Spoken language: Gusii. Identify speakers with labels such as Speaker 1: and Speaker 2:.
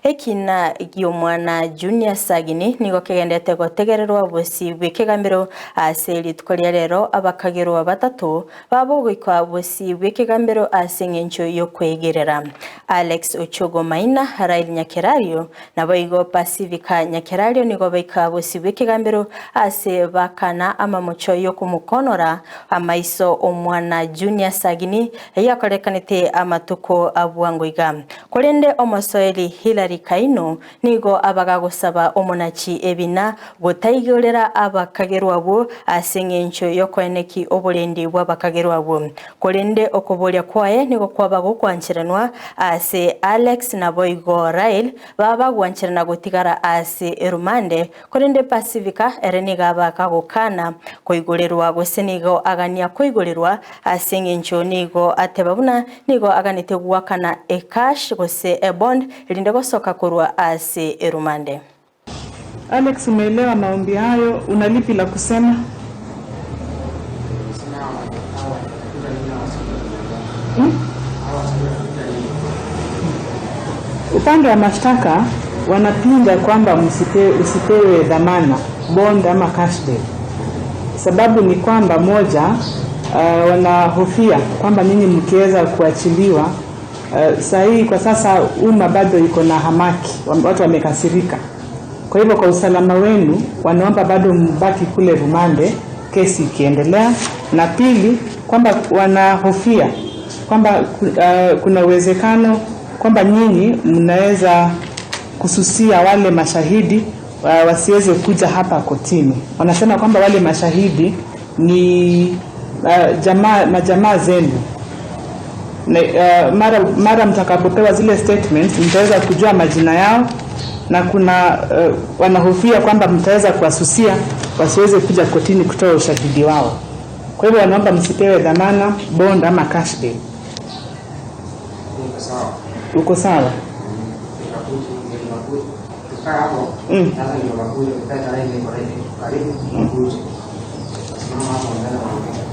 Speaker 1: Ekina gi'omwana Junior Sagini nigo kegendete gotegererwa bosio bw'ekegambero ase rituko ria rero abakagerwa batato babo goika bosio bw'ekegambero ase engencho y'okwegerera. Alex Ochogo Maina, Rael Nyakerario, naboigo Pacifica Nyakerario nigo baika bosio bw'ekegambero ase bakana amamocho y'okomokonora amaiso omwana Junior Sagini eyakorekanete amatuko a bwango iga. Korende omosoeri Hillary Kaino nigo abaga gosaba omonachi ebina gotaigorera abakagerwa abwo ase engencho y'okoeneki oborendi bw'abakagerwa abwo. Korende okoboria kwaye nigo kwaba gokwancheranwa ase Alex naboigo Rael baba gwancherana gotigara ase erumande Korende Pasifika ere nigo aba gagokana koigorerwa, gose nigo agania koigorerwa, ase engencho nigo ateba buna nigo aganete goakana ecash gose ebond erinde gosoka korwa ase erumande.
Speaker 2: Alex umeelewa maombi hayo una lipi la kusema? Upande wa mashtaka wanapinga kwamba msipe, usipewe dhamana bond ama cash bail. Sababu ni kwamba moja, uh, wanahofia kwamba nyinyi mkiweza kuachiliwa uh, saa hii kwa sasa umma bado iko na hamaki, watu wamekasirika. Kwa hivyo kwa usalama wenu wanaomba bado mbaki kule rumande kesi ikiendelea, na pili kwamba wanahofia kwamba uh, kuna uwezekano kwamba nyinyi mnaweza kususia wale mashahidi uh, wasiweze kuja hapa kotini. Wanasema kwamba wale mashahidi ni uh, jamaa, majamaa zenu na, uh, mara, mara mtakapopewa zile statements mtaweza kujua majina yao na kuna uh, wanahofia kwamba mtaweza kuwasusia wasiweze kuja kotini kutoa ushahidi wao. Kwa hivyo wanaomba msipewe dhamana, bond ama cash bail.
Speaker 3: Niko sawa.
Speaker 2: Uko sawa?
Speaker 3: Nikakuja, nikakuja. Tukaa hapo.
Speaker 2: Mm.
Speaker 3: Sasa ndio wakuja, tukae tarehe niko ready. Karibu wakuja. Simama hapo mbele wanaongea.